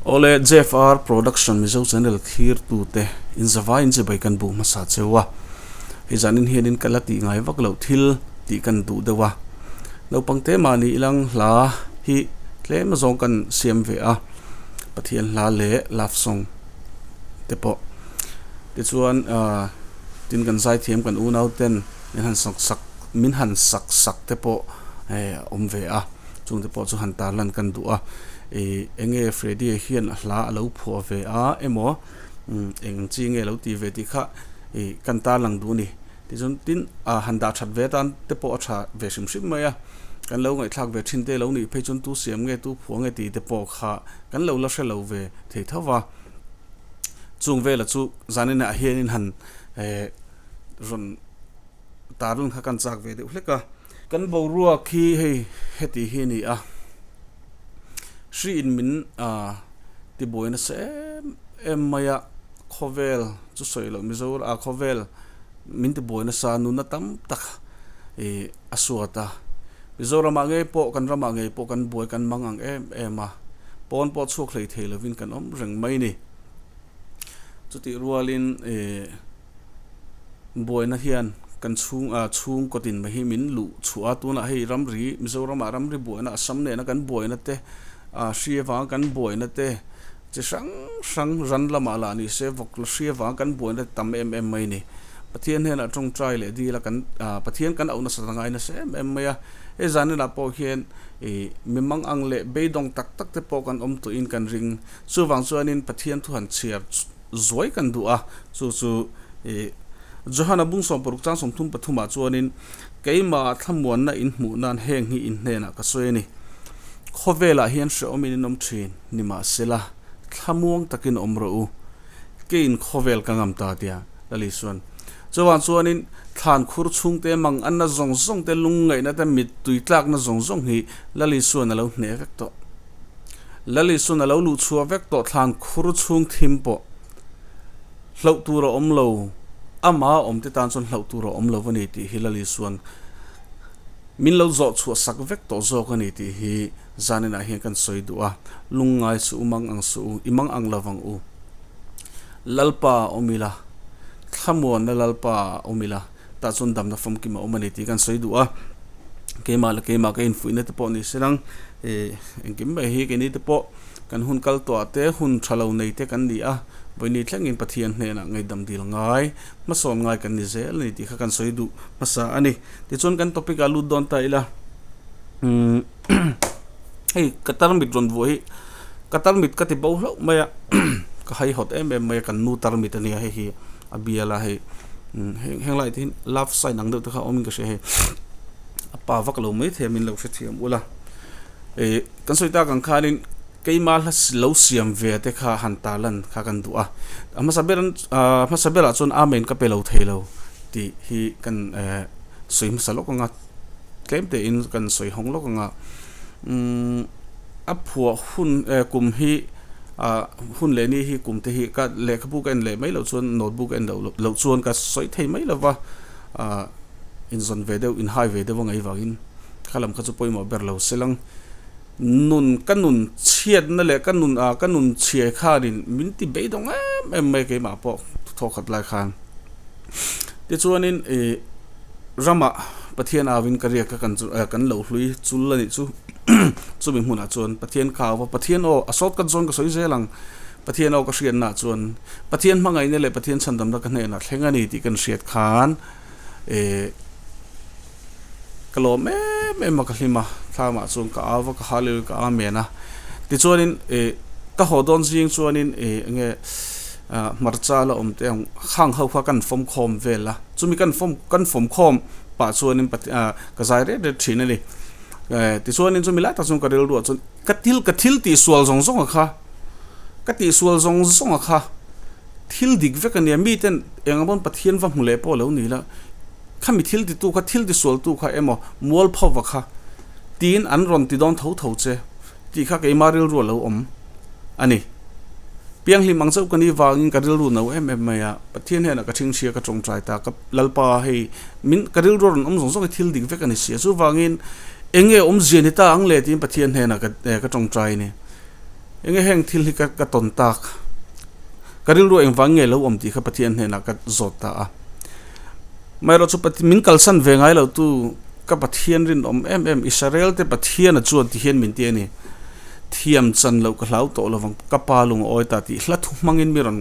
Awle JFR Production Mizo Channel thlirtute in zavaiin chibai kan buh hmasa cheu a, hei zanin hianin ka la tih ngai vak loh thil tih kan duh deuh a, naupang te mahni ilang hla hi tlem azawng kan siam ve a, Pathian hla leh love song te pawh tichuan ah tin kan zaithiam kan unau ten min han sak sak min han sak sak te pawh eh a awm ve a chung te pawh chu han tarlan kan duh a ih eng nge Freddy a hian a hla a lo phuah ve a emaw eng chi nge a lo tih ve tih kha ih kan tarlang duh a ni. Tichuan tin ah han dah that ve atan te pawh a tha ve hrim hrim mai a, kan lo ngaihthlak ve thin te lo nih phei chuan tu siam nge tu phuah nge tih te pawh kha kan lo la hre lo ve thei tho va. Chung vela chu zanin ah hianin han eh rawn tarlan kha kan chak ve deuh hlek a. Kan boruak hi hei heti hi a ni a, hri in min ah tibuai nasa em em mai a, khawvel chu sawi loh Mizoram ah khawvel min ti buai nasa nunna tam tak ih a suat a Mizoramah ngei pawh kan ramah ngei pawh kan buai kan mang ang em em a pawn pawh chhuak hlei thei lovin kan awm reng mai ni chutih rualin ih buaina hian kan chhung ah chhung kawtin mai hi min luh chhuah a tunah hei ramri Mizoramah ramri buaina Assam nena kan buaina te ah hri avanga kan buaina te. Chi hrang hrang ran lamah lah ni se vawk la hria vang kan buaina tam em em mai ni. Pathian hnenah tawngtai leh dil a kan Pathian kan auh nasa ta ngai nasa em em mai a. Hei zaninah pawh hian ih mi mang ang leh beidawng tak tak te pawh kan awm tuihin kan ring. Chuvang chuanin Pathian thu han chhiar zuai kan duh a, chu chu ih Johana bung 60 chang 33 ah chuanin Keimah thlamuanna in hmuh nan heng hi in hnenah ka sawi a ni. Khawvelah hian hrehawmin in awm thin. Nimahsela, thlamuang takin awm rawh u, keiin khawvel ka ngam ta tia Lali chuan. Chuvang chuanin thlan khur chhungte mang anna zawng zawng te, lungngaihna te, mittui tlakna zawng zawng hi Lali chuan a lo hneh vek tawh. Lali chuan a lo luh chhuah vek tawh thlan khur chhung thim pawh hlauh tur a awm lo, ama awm te tan chuan hlauh tur a awm lo a ni tih hi Lali chuan Min lo zawh chhuah sak vek tawh zawk a ni tih hi zaninah hian kan sawi duh a, lungngai suh u, mang ang suh u, i mang ang lovang u. Lalpa awm ila, thlamuanna Lalpa awm ila, tah chuan damna famkim a awm a ni tih kan sawi duh a. Keimah leh keimah ka infuihna te pawh ni se lang, engkim mai hi keini te pawh kan hun kal tawh ah te hun tha lo nei te kan ni a, vawiini thlengin Pathian hnenah ngaihdam dil ngai, hmasawn ngai kan ni zel a ni tih kha kan sawi duh hmasa a ni. Tichuan kan topic ah lut dawn ta ila umm hei ka tarmit rawn vuah hi ka tarmit ka ti bo hlauh mai a ka haihawt em em mai a kan nu tarmit a nia hei hi a bial a hei umm heng heng lai te hi love sign ang deuh te kha a awm in ka hria hei a pa vak lo mai thei a min lo hrethiam ula ih kan sawi tak ang khanin keima hla lo siam ve te kha han tarlan kha kan duh a a hmasa ber a hmasa berah chuan amen ka pe lo thei lo. Tih hi kan sawi hmasa lawk anga tlem tein kan sawi hawng lawk anga umm a phuah hun kum hi ah hun leh ni hi kum te hi ka lehkhabu ka en leh mai loh chuan notebook ka en loh loh chuan ka sawi thei mai lova ah inzawn ve deuh inhai ve deuh a ngaih vangin kha lam kha chu pawimawh ber lo se lang nun ka nun chhiatna leh ka nun ah ka nun chhiai khanin min ti beidawng em em mai keimah pawh thawkhat lai khan. Tichuanin ih ramah Pathian auin ka riak a kan chu kan lo hlui chul a nih chu chumi hmunah chuan Pathian ka au va Pathian aw a sawt kat zawn ka sawi zel ang Pathian aw ka hriatnaah chuan Pathian hmangaihna leh Pathian chhandamna ka hnenah thleng a ni tih kan hriat khan ih ka lawm em em a ka hlim a thlamah chuan ka au va ka hallelujah ka amen a tichuanin ih ka haw dawn zing chuanin ih eng nge ah hmarcha la awm te ang khang ho kha kan fawm khawm vel a chumi kan fawm kan fawm khawm pah chuanin ah ka zai ret ret thin a ni eh tichuanin chumi lai tak chuan ka rilruah chuan ka thil ka thil tih sual zawng zawng a kha ka tih sual zawng zawng a kha thil dik vek a nia miten eng ang pawn Pathian va hmu leh pawh lo ni la. Khami thil titu kha, thil tisualtu kha emaw, mualphova kha tiin an rawn ti dawn tho tho che tih kha keima rilru a lo awm a ni. Pianghlim ang chauh ka ni vangin ka rilru no em em mai a, Pathian hnenah ka ṭhingṭhia ka ṭawngṭai ta, ka Lalpa hei min ka rilru a rawn awm zawng zawng hi thil dik vek a ni si a, chuvangin eng nge awmzia ni ta ang le tiin Pathian hnenah ka ka ṭawngṭai a ni. Enge heng thil hi ka ka tawn tak? Ka rilru engvang nge lo awm tih kha Pathian hnenah ka zawt ta a. Amaherawh chu min kalsan ve ngai lo tu ka Pathian rinawm em em Israel te Pathiana chuan ti hian min ti a ni. Thiam chan loh ka hlau tawh lovang ka pa lung a awi ta tih hla thu hmangin mi rawn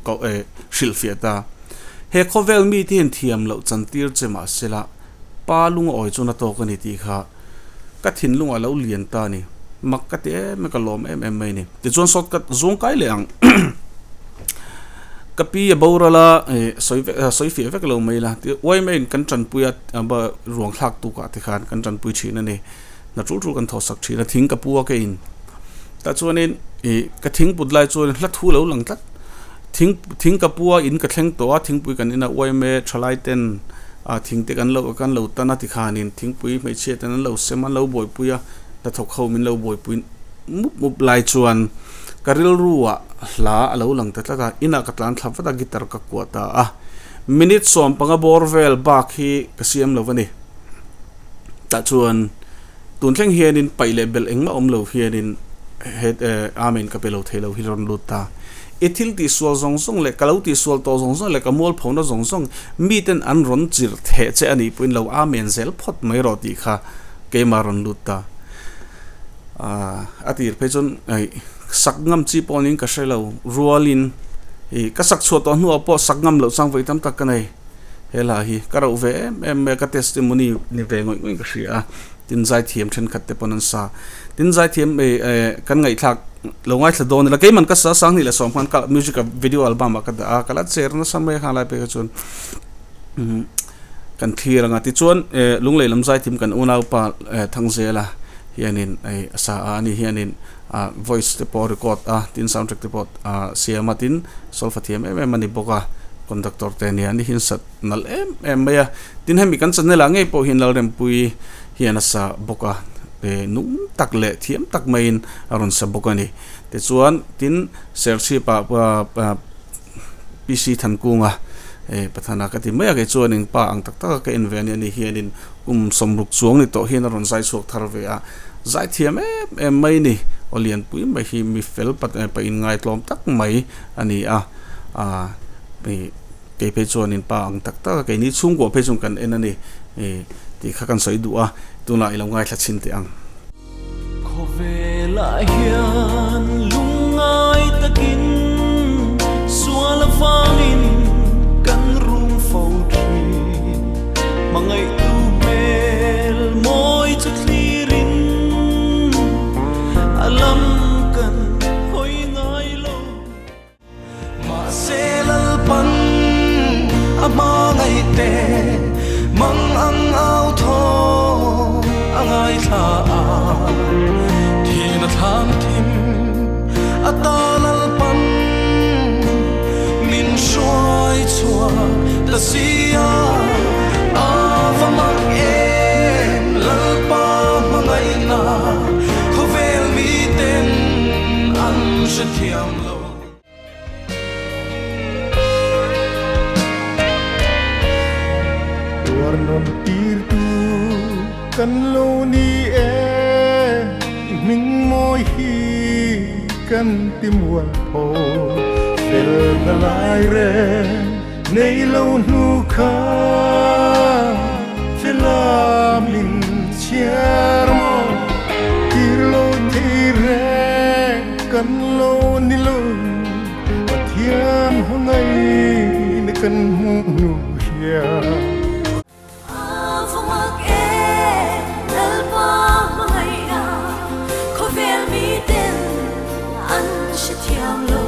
koh eh hrilhfiah ta. He khawvel mite hian thiam loh chan tir che mahsela pa lung a awi chuan a tawk a ni tih kha ka thinlungah lo lian ta a ni. Mak ka ti em a ka lawm em em mai a ni. Tichuan sawt ka zuang kai leh ang. Ka pi a boral a eh sawi vek sawi fiah vek lo mai la ti uai maiin kan tanpui a ruang thlak tukah te khan kan tanpui thin a ni. Hna tul tul kan thawhsak thin a thing ka pu a ka in. Tah chuanin ih ka thing put lai chuan hla thu lo lang tlat. Thing thing ka pu a in ka thleng tawh a thingpui kan in a uai mai thalai ten ah thing te kan lo kan lo tan a tikhanin thingpui hmeichhia ten an lo sem a an lo buaipui a hnathawk ho min lo buaipui mup mup lai chuan ka rilru ah hla a lo lang ta tlat a inah ka tlan thla vat a guitar ka kuah ta a minute 15 bawr vel bak hi ka siam lo a ni tah chuan tun thleng hianin paih leh belh engmah awm lo hianin he amen ka pe lo thei lo hi rawn lut ta i thil tih sual zawng zawng leh ka lo tih sual tawh zawng zawng leh ka mual phona zawng zawng miten an rawn chirh theh che a nih pawhin lo amen zel phawt mai rawh tih kha keimah rawn lut ta. Ahh a tir phei chuan aih sak ngam chi pawh niin ka hre lo rualin ih ka sak chhuah tawh hnuah pawh sak ngam loh chang vawi tam tak ka nei he hla hi ka rauh ve em em mai a ka testimony ni ve ngawih ngawih ka hria a tin zaithiam thenkhat te pawn an sa tin zaithiam ih eh kan ngaihthlak lo ngaithla dawn ila keiman ka sa 2010 khan ka music a video album ah ka dah a ka la cher nasa mai a khang lai pekah chuan umm. Kan thlir anga tichuan eh lunglei lam zaithim kan unaupa eh Thangzela hianin eh a sa a ani hianin ah voice te pawh a record a tin soundtrack te pawh ah siam a tin solfa thiam em em a ni bawk a conductor te ania ani hian sat nalh em em mai a tin hemi kan channel ah ngei pawh hian Lalrempuii hian a sa bawk a eh nung tak leh thiam tak maiin a rawn sa bawk a ni tichuan tin Serchhip ah ah. PC Thankunga eh Pathana ka ti mai a kei chuanin pa ang tak tak a ka en ve a ni ani hianin kum 60 chuang ni tawh hian a rawn zai chhuak thar ve a zai thiam em em mai ni aw lianpui mai hi mi fel pat eh pa inngaihtlawm tak mai a ni a ah ih kei phei chuanin pa ang tak tak a keini chhungkua phei chuan kan en a ni ih tih kha kan sawi duh a tunah i lo ngaithla chhin teh ang. Khawvelah hian lungngai takin sual avangin kan rum fo thin. Hmangaihtu hmel mawi chu thlirin a lam kan hawi ngai lo. Mahse Lalpan a hmangaih te mang ang au thaw a ngaithla a, thihna thlam thim a ta Lalpan min hruai chhuak ta si a, a va mak em Lalpa hmangaihna khawvel miten an hrethiam lo. Tuar nawn tirtu kan lo ni e, i hming mawi hi kan ti mual pho. Felna lai reng nei lo hnu kha fela min chhiar maw, tir lo thei reng. Kan lo ni lo Pathian hmangaih ni kan hmuh hnu hian. A va mak em Lalpa hmangaihna khawvel miten an hrethiam lo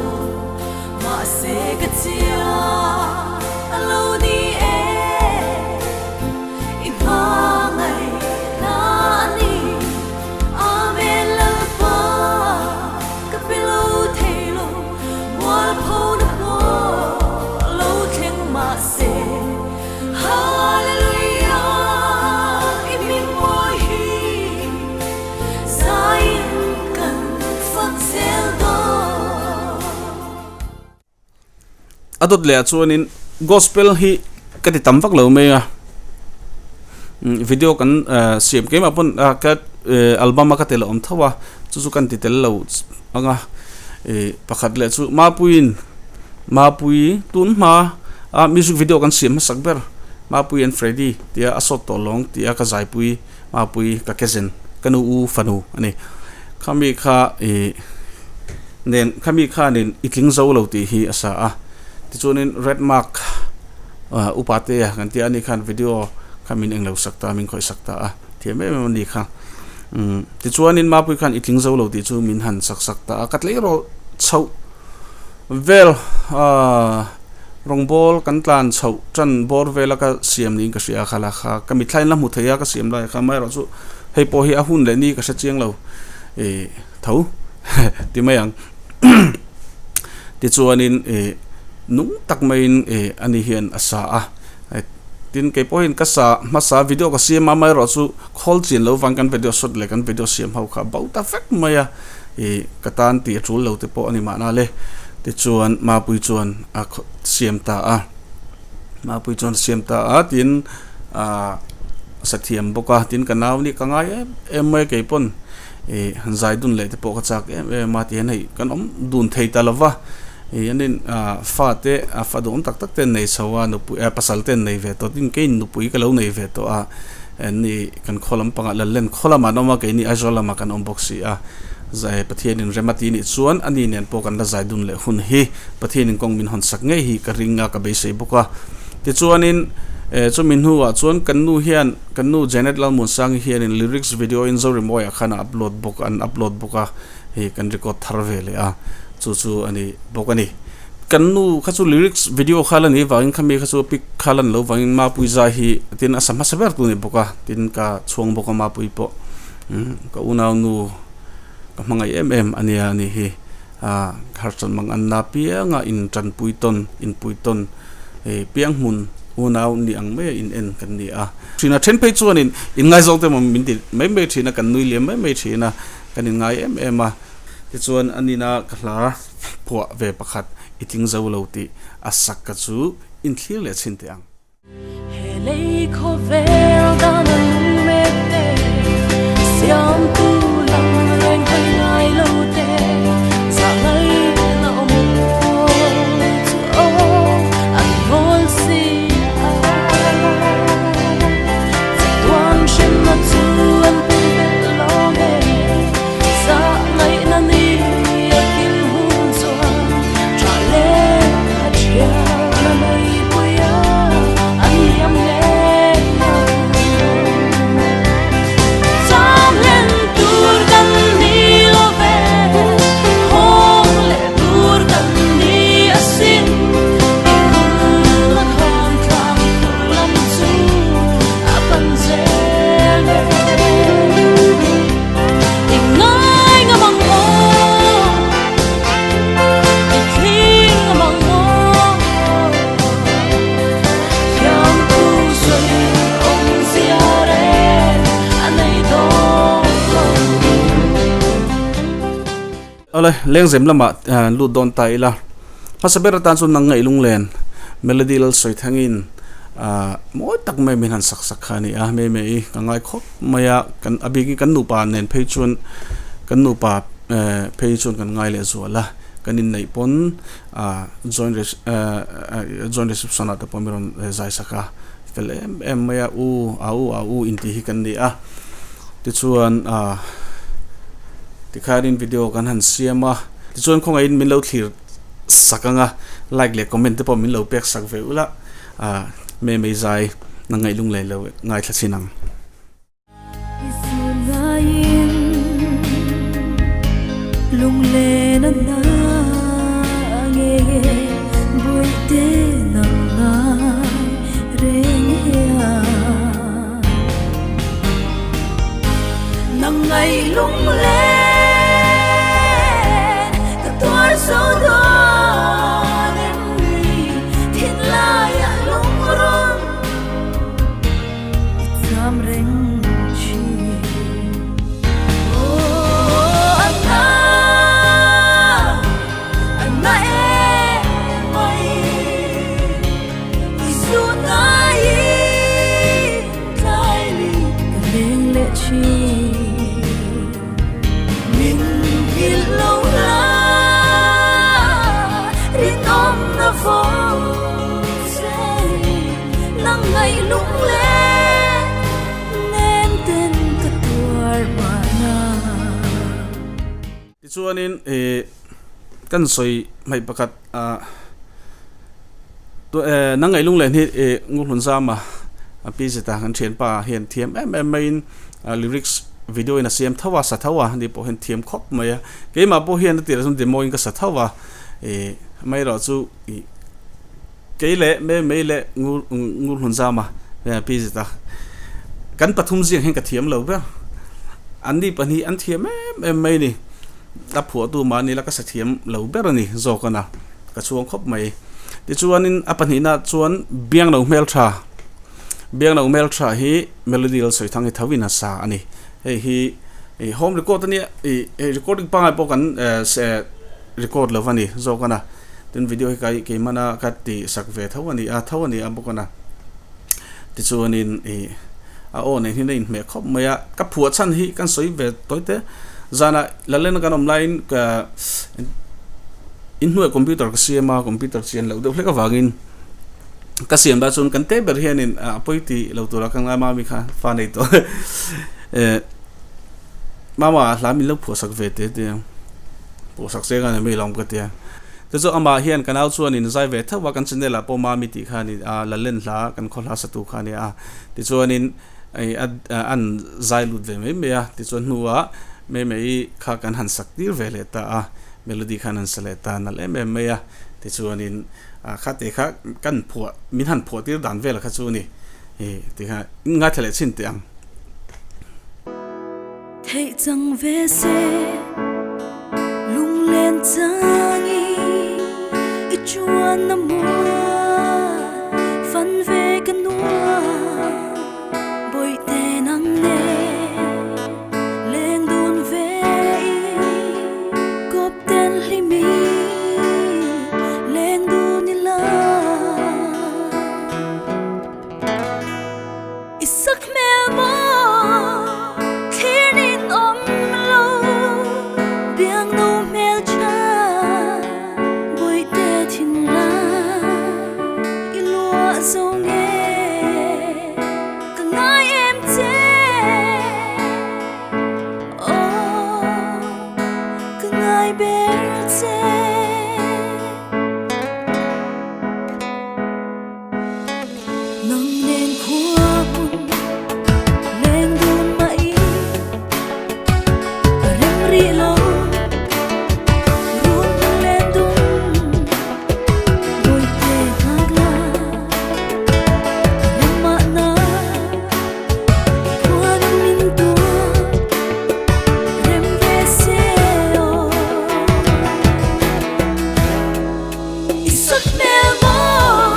mahse ka chiang a lo ni e i hmangaihna a ni. Amen Lalpa ka pe lo thei lo mualpho na pawh lo thleng mahse Hallelujah i hming mawi hi zaiin kan fak zel dawn. A dawt leh ah chuanin gospel hi ka ti tam vak lo mai a video kan siam keimah pawn ka album a ka tel a awm tho a chu chu kan ti tel lo anga ih pakhat leh chu Mapuiin Mapui tun hma a music video kan siam hmasak ber Mapui and Freddy tia a sawt tawh lawng tia ka zaipui Mapui ka kezen ka nu u fanu a ni khami kha ih nen khami khanin i tling zo lo tih hi a sa a tichuanin red mark upa te a kan tia ani khan video kha min englo sak ta min khawih sak ta a thiam em em a ni kha umm tichuanin Mapui khan i tling zo lo tih chu min han sak sak ta a ka tleirawl chhoh vel ahh rawngbawl kan tlan chhoh tan bawr vela ka siam niin ka hria a kha la kha ka mitthla in la hmu thei a ka siam lai kha amaherawhchu hei pawh hi a hun leh ni ka hre chiang lo ih tho ti mai ang tichuanin ih nung tak maiin ih ani hian a sa a tin kei pawhin ka sa hmasa video ka siam a amaherawhchu khawl chian lo vang kan video shot leh kan video siam ho kha bo ta vek mai a ih ka tan tih a tul lo te pawh a ni mahna le tichuan Mapui chuan a siam ta a Mapui chuan a siam ta a tin ah sa thiam bawk a tin ka nau nih ka ngai em em mai kei pawn ih han zai dun leh te pawh ka chak em em a tihian hei kan awm dun thei ta lo va ih an in ah fa te a fa duhawm tak tak te an nei chho a nupui ah pasal te an nei ve tawh tin keiin nupui ka lo nei ve tawh a Ni kan khaw lam pangah Lallen khaw lamah an awm a, keini Aizawl lamah kan awm bawk si a. Zai Pathianin rem a ti nih chuan a ni nen pawh kan la zai dun leh hun hi Pathianin kawng min hawn sak ngei hi ka ring a, ka beisei bawk a. Tichuanin chumi hnuah chuan kan nu hian kan nu Janet Lalmuansangi hianin lyrics video in Zorimawiah khan a upload bawk an upload bawk a, hei kan record thar ve leh a, chu chu a ni bawk a ni. Kan nu kha chu lyrics video kha la ni vangin khami kha chu pic kha lan lo vangin Mapui zai hi tin a sa hmasa ber tu ni bawk a tin ka chhuang bawk a Mapui pawh ka unau nu ka hmangaih em em a nia a ni hi ah harchan mang an na pianga in tanpui tawn inpui tawn hei piang hmun unau ni ang mai a in en kan ni a. Thina then phei chuanin in ngaizawng te maw min ti mai mai thin a kan nui liam mai mai thin a kan in ngai em em a tichuan a nina ka hla. Phuah ve pakhat i tling zo lo tih a sak ka chu inthlir leh chhin teh ang. He lei khawvel dan a lung mek te, siamtu lang reng hawi ngai lo te, zah ngaihna awm chu aw an rawl si a. Chatuan hrenna chu an pumpelh lawm e. Zah ngaihna ni a kim hun chuan tha leh a thian a meipui a an liam ngei ang. Cham len tur kan ni lo ve, hawng leh tur kan ni asin. I hun a khan tlang phur lam chu a pan zel e. Awle, lengzem lamah lut dawn ta ila. Hmasa ber atan chuan nang ngaih lunglen Melody Lalsawithangin mawi tak mai min han sak sak kha a ni a, Mei Mei ka ngai khawp. Mai a kan a bikin kan nupa nen phei chuan kan nupa eh phei chuan kan ngai leh zual a kan inneih pawn ah joint eh joint reception ah te pawh mi rawn zai sak a fel em em mai a u a u a u intih hi kan ni a tichuan ah tikhanin video kan han siam a tichuan khawngaihin min lo thlir sak ang a like leh comment te pawh min lo pek sak ve ula. A me mei zai na ngaih lung leh lo ngaithla chin ang. I zun ngaiin lunglen a na nge bawihte nang ngai reng hian. Nang ngaih lunglen ka tuar zo dawn em ni. Thinlaiah lungrun i cham reng thin. Aw a na, a na em mai, i zut ngaiin tlai ni ka leng leh thin. Tichuanin ih kan sawi hmaih pakhat ah nang ngaih lung len hi ih Ngurhlun Zama a pi zeta kan thianpa hian thiam em em maiin lyrics video in a siam tho a sa tho a ani pawh hian thiam khawp mai a keimah pawh hian a tirah chuan demo in ka sa tho a ih amaherawhchu ih Kei leh Mei Mei leh Ngur Ngurhmunzama Pi Zeta kan pathum ziang hian ka thiam lo ber. Anni pahnih an thiam em em mai ni. A phuahtu mahni la ka sa thiam lo ber a ni zawk a na ka chhuang khawp mai. Tichuanin a pahnihna chuan Biangno Hmeltha Biangno Hmeltha hi Melody Lalsawithang hi tho in a sa a ni. Hei hi home record a nia ih recording pangngai pawh kan record lo a ni zawk a na. Tin video hi kai keimahna ka tih sak ve tho a ni a, tho a ni a bawk a na. Tichuanin ih a aw nen hian a inhmeh khawp mai a, ka phuah chhan hi kan sawi ve tawi te. Zanah Lalena kan awm laiin ka inhnuai computer ka siam a, computer chian loh deuh hlek avangin ka siam dah chuan kan te ber hianin a pawi tih lo tura ka ngai mami kha fa nei tawh eh Mama hla min lo phuah sak ve te te phuah sak che khan mi lawm ka tia te chu amah hian ka nau chuan in zai ve theuh a kan channel ah pawh mami tih kha ani a lalen hla kan khaw hla satu kha ania a tichuanin a an zai lut ve mai mai a tichuan hnuah mai mai kha kan han sak tir ve leh ta a melody khan an sa leh ta nalh em em mai a tichuanin kha te kha kan phuah min han phuah tir dan vel kha chu a ni tikha ngaithla leh chhin teh ang. Theih chang ve se lunglen changi i chuan na mua fan ve ka nua bawihte nang ne leng dun ve i kawp ten hlimi leng dun ila. I sak hmel maw thlir in awm lo biang nu hmel tha bawihte thin la i luah zo nge ka ngai em che aw ka ngai ber che. Nang nen khua hmun leng dun mai rem rih lo run hmun len dun bawihte nghak la rem mahna khua nung min tuah rem ve se aw. I sak hmel maw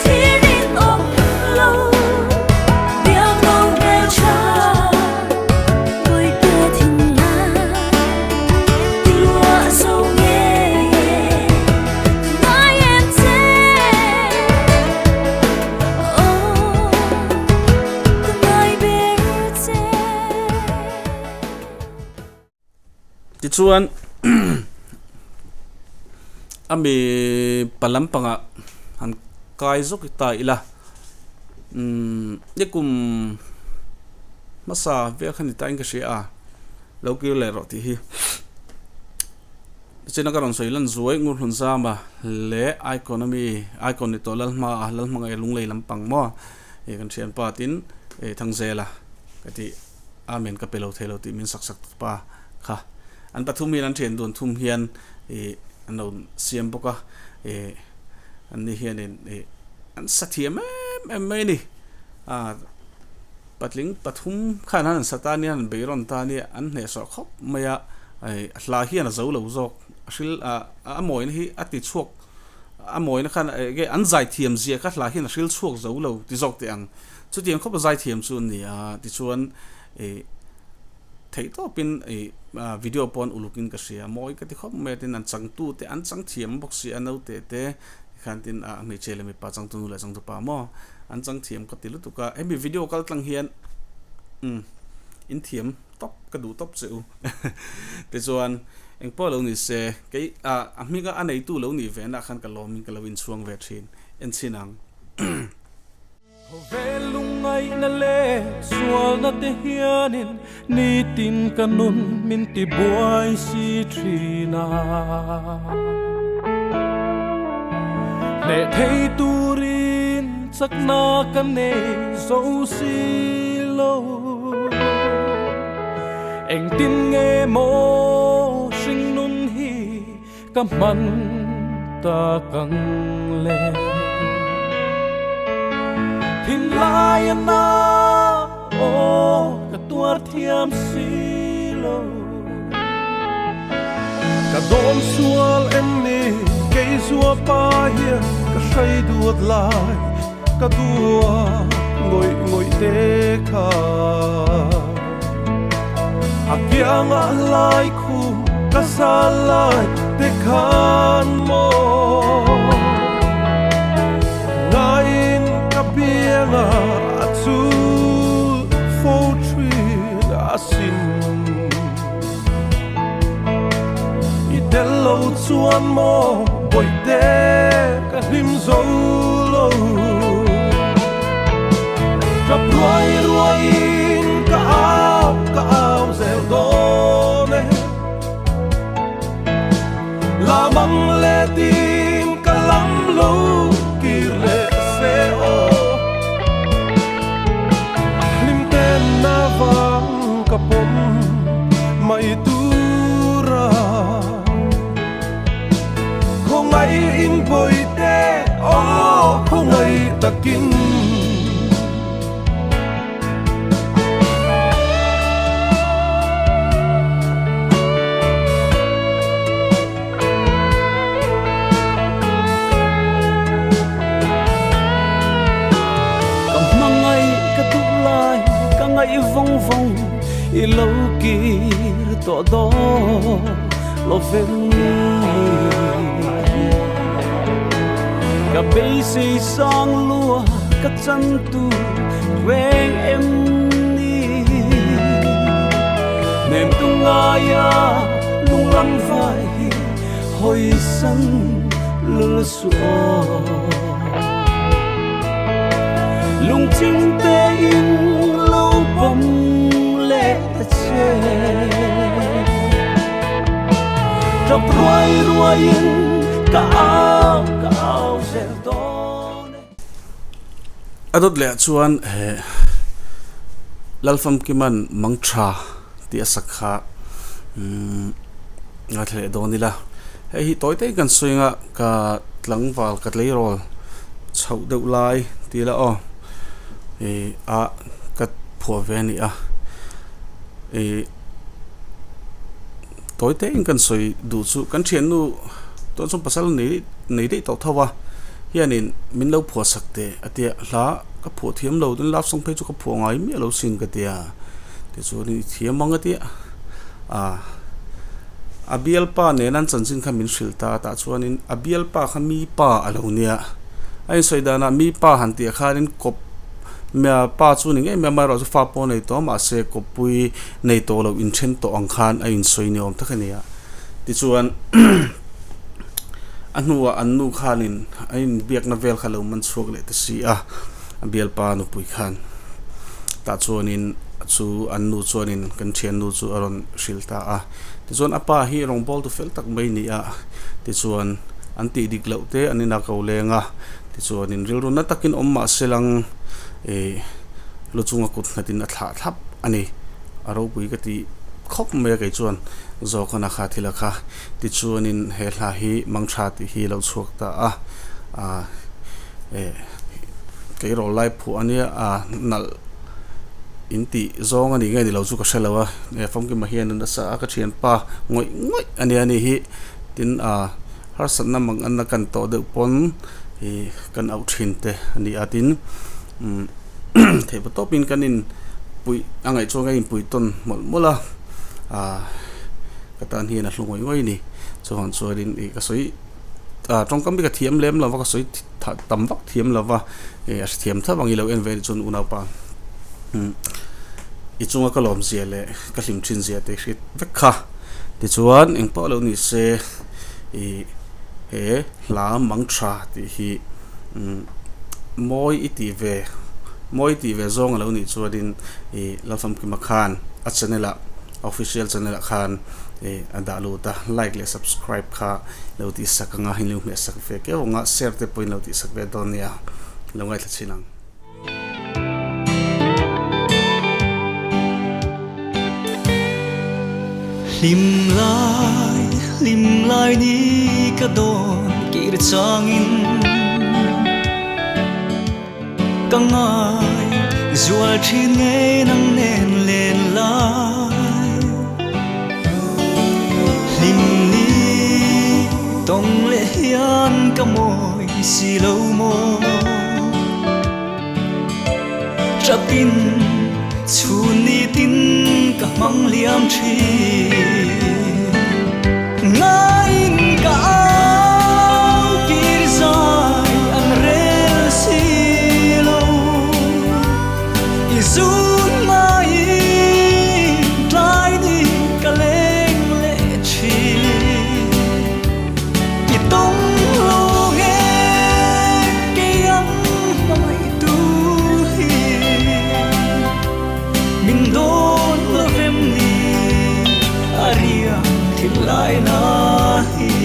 thlir in awm lo biak lo hmel tha bawihte thin la ti luah zo nge ka ngai em che aw ka ngai ber che. Tichuan a mi pa lampangah han kai zawk ta ila umm nikum hmasa vel kha ni ta in ka hria a lo kir leh rawh tih hi tichuan ka rawn sawi lan zuai ngur hlun zama leh icon ami icon ni tawh lal hma a lal hmangaih lunglei lampang maw ih kan thianpa tin ih Thangzela ka tih. Amen ka pe lo thei lo tih min sak sak pa kha an pathum hian an thian dun thum hian ih an lo siam bawk a ih an ni hianin ih an sa thiam em em mai a ni a patling pathum khan an sa ta nia an beirawn ta nia an hnehsawh khawp mai a ih hla hian a zo lo zawk a hril ah a mawina hi a ti chhuak a mawina khan enge an zai thiam zia kha hla hian a hril chhuak zo lo ti zawk teh ang. Chutiang khawpa zaithiam chu an ni a, tichuan ih theih tawpin ih video pawh an ulukin ka hria, mawi ka ti khawp mai a tin an changtu te an chang thiam bawk si a naute te tikhan tin a hmeichhia leh mipa changtu nu leh changtu pa maw an chang thiam ka ti lutuk a, hemi video kal tlang hian umm in thiam tawp ka duh tawp che u tichuan engpawh lo ni se kei a hminga a neitu lo nih ve nah khan ka lawmin ka lo inchhuang ve thin enchhin ang. Khawvel lungngai Lungngaihna leh sualna te hianin nitin ka nun min ti buai si thin a. Hneh thei turin chakna ka nei zo si lo. Engtin nge maw hringnun hi Ka hman tak ang le. Thinlai a na aw ka tuar thiam si lo. Ka dawn sual em ni kei zua pa hian ka hrai duat lai ka duat ngawih ngawih te kha. A kiangah lai khum ka zal lai te khan maw Ngaiin ka biangah a chul fo thin asin I tel lo chuan maw bawihte ka hlim zo lo Tap ruai ruaiin ka au ka au zel dawn e La mang leh tin ka lam lo kir leh se aw Hlim ten na vang ka pawm mai tura Khawngaih in bawihte aw khawngaih takin. Ka hmangaih ka duh lai ka ngaih vawng vawng i lo kir tawh dawn lo veng ni. Ka beisei sang lua ka chan tur reng em ni. Nem tu ngaia lunglam vai hi hawi san lul suh aw. Lungching te in lo pawm leh ta che. Tap ruai ruai in ka au ka au zel dawn e. A dawt leh ah chuan he Lalfamkiman Mangtha tih a sak kha umm ngaithla leh dawn ila hei hi tawi takin kan sawi anga ka tlangval ka tleirawl chhoh deuh lai tih ila aw ih a ka phuah ve a ni a ih tawi takin kan sawi duh chu kan thiannu tawh chuan pasal nei nei daih tawh tho a hianin min lo phuah sak teh a tia hla ka phuah thiam lo tin love song phei chu ka phuah ngai miah lo sin ka tia tichuan i thiam ang a tia ah a bialpa nena an chanchin kha min hrilh ta tah chuanin a bialpa kha mi pa a lo nia a insawi danah mi pa han tih ah khanin kawp pa chu ni ngei mai a amaherawhchu fa pawh a nei tawh a mahse kawppui nei tawh loh inthen tawh ang khan a insawi ni awm tak a ni a tichuan a hnuah an nu khanin a inbiakna vel kha lo man chhuak leh ta si a a bialpa nupui khan tah chuanin chu an nu chuanin kan thiannu chu a rawn hrilh ta a tichuan a pa hi rawngbâwl tu fel tak mai a ni a tichuan an tih dik loh te an ina ko leng a tichuanin rilru na takin awm mah se lang ih lu chunga kut nghatin a thlah thlap a ni a ropui ka tih khawp mai a kei chuan zawkana kha thil a kha tichuanin he hla hi mangtha tih hi a lo chhuak ta a ah eh kei rawl lai phuah a nia ah nalh in tih zawng a nih nge ni lo chu ka hre lo a eh famkima hian a nasa a ka thianpa ngawih ngawih a nia ni hi tin ah harsatna mang anna kan tawh deuh pawn ih kan auh thin te a ni a tin umm theih pa tawpin kan in puih a ngaih chuan kan inpuih tawn mawlh mawlh a ah ka tan hian a hlu ngawih ngawih a ni chuvang chuanin ih ka sawi ah tawngkam hi ka thiam lem lo va ka sawi tam vak thiam lo va ih a hrethiam thlap ang i lo en ve anih chuan unaupa umm i chunga ka lawm zia leh ka hlim thin zia te hriat vek kha tichuan engpawh lo ni se ih he hla mang tha tih hi umm mawi i tih ve. Mawi tih ve zawng a lo nih chuanin ih Lalfamkima khan a channel ah official channel ah khan ih a dah lut a, like leh subscribe kha lo tih sak anga in lo hmeh sak ve keuh ang a, share te pawhin lo tih sak ve dawn nia, lo ngaithla chhin ang. Hlim lai, hlim lai ni ka dawn kir changin Ka ngai zual thin ngei nang nen len lai Hlim ni tawng leh hian ka mawi si lo maw Tap in chhun ni tin ka hmang liam thin Ngaiin ka au kir zai an rel si lo I zun maiin tlai ni ka leng leh thin I tawng lo nge kei ang hmangaih tu hi Min dawn lo vem ni a riang thil lai na hi.